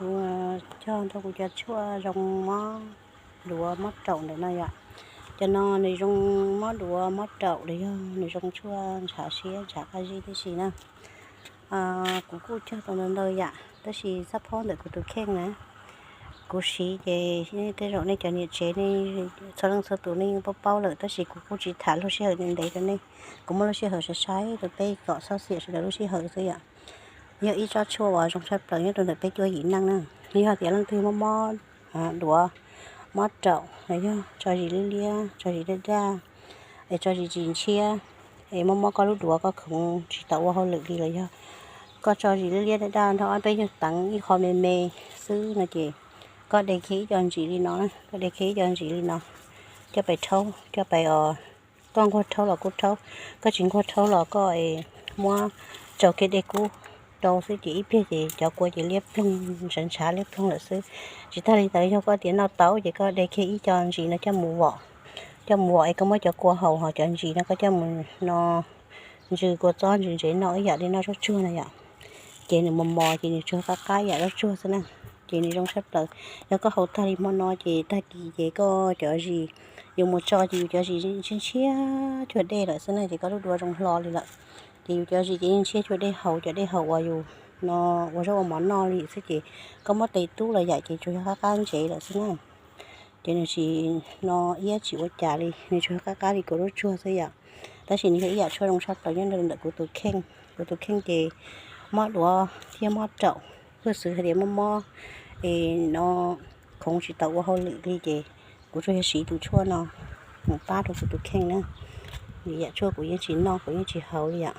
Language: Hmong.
Kuv cog ntau kuv cov tshuaj zoo mob duav mob raum ntawm no yom. Cov no nws zoo mob duav mob raum los yog nws zoo tshuaj ntshav siab ntshav qab zib tib si na. Kuv kuj cog tau ntau ntau yam tab sis xab phob ntawm kuv tus kheej na, kuv siv ces tej zaum nej cov niam tsev ne, txhua leej txhua tus nej yeej paub paub lawm tab sis kuv kuj tsis tham lub sij hawm ntev ntev rau nej. Kuv muab lub sij hawm sai sai rau peb kom txhob xiam sawv daws lub sij hawm xwb yom. Yog ib tsob tshuaj uas zoo tshaj plaws nyob rau ntawm peb cuab yim neej na. Yog tias leej twg mob mob duav, mob raum los yog tso zis liab liab, tso zis daj daj, es tso zis tsis ntshiab, es mob mob koj lub duav koj khoov tsis tau ua hauj lwm li los yog koj tso zis liab liab daj daj nrog ob peb nyuag teev ib qho me me xwb no ces koj de kiag ib co ntsis li no, koj de kiag ib co ntsis li no coj pais rhaub, coj pais os. Koj nquag rhaub los kuj rhaub, koj tsis nquag rhaub los koj muab tsau kiag dej kub rau xwb ces ib pliag ces cov kua ces liab ploog ntshav ntshav liab ploog lawm xwb. Tsis tag li ntawd yog koj tias noj tau ces koj de kiag ib co ntsis no coj mus vom, coj mus vom es koj muab cov kua haus ho cov ntsis no koj coj mus no ntsws kua txob ntsws ntsev noj ib yam li noj zaub tsuag na yom. Ces nws mos mos ces nws tsuag qab qab yam zaub tsuag xwb na. Ces nws zoo tshaj plaws. Yog koj haus tag li hmo no ces tag kis ces koj cov zis yus mus tso ces yus cov zis ntshiab ntshiab cuag dej lawm xwb na ces koj lub duav zoo hlo li lawm. Ces yus cov zis ces yeej ntshiab cuag dej haus, cov dej haus uas yus no ua zaub ua mov noj li xwb ces koj muab tes tub los yam ces tsuas yog qab qab ntsev lawm xwb na. Ces nws tsis no iab tsis ua cas li, nws tsuas yog qab qab li kuv lub tsuag xwb yom. Tab sis nws yog ib yam tshuaj zoo tshaj plaws nyob ntawm kuv tus kheej. Kuv tus kheej ces mob duav thiab mob raum, khuj xwb hais tias mob mob es no khoov tsis tau ua hauj lwm li ces kuv tsuas yog siv tus tshuaj no mus pab rau kuv tus kheej na. Yam tshuaj kuv yeej tsis noj kuv yeej tsis haus li yom.